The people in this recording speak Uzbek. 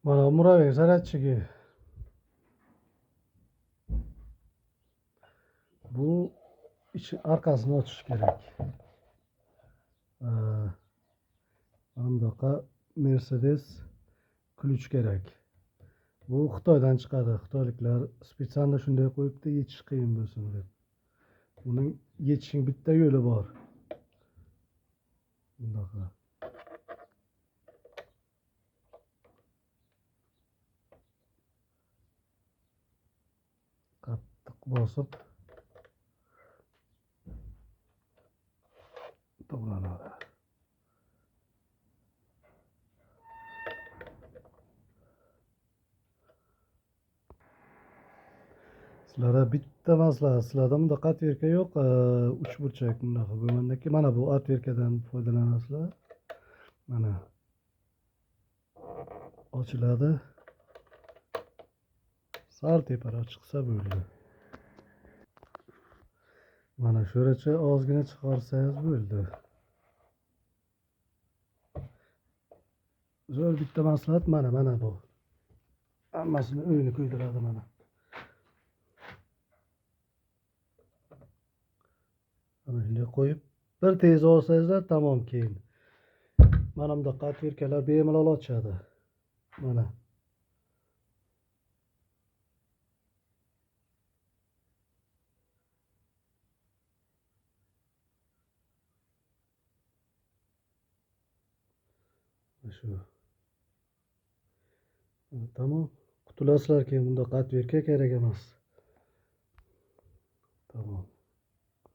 Mana муравей зарядчиги. Bu ichi arkasini ochish kerak. Mana bunaqa Mercedes ключ kerak. Bu Xitoydan chiqadi. Xitoyliklar специально shunday qo'yibdi, yechish qiyin bo'lsin deb. Buning yechishning bitta yo'li bor. Bunaqa. Qattiq bosib to'g'lanadi. Sizlarda bitta maslahat, sizlarda bunaqa otverka yo'q, uchburchak bunaqa bo'lgandaki, mana bu otverkadan foydalanasizlar. Mana ochiladi. Sal teparoq chiqsa bo'ldi. Mana shu ozgina chiqarsangiz bo'ldi. Zo'r bitta maslahat mana bu. Hammasini uyini kuydiradi mana. Mana shunday qo'yib bir tez olsangizlar tamom keyin. Mana bundaqa otverkalar bemalol ochadi. Mana. Shu. Tamom. Qutulasizlar keyin bundaqa otverka kerak emas. Tamom.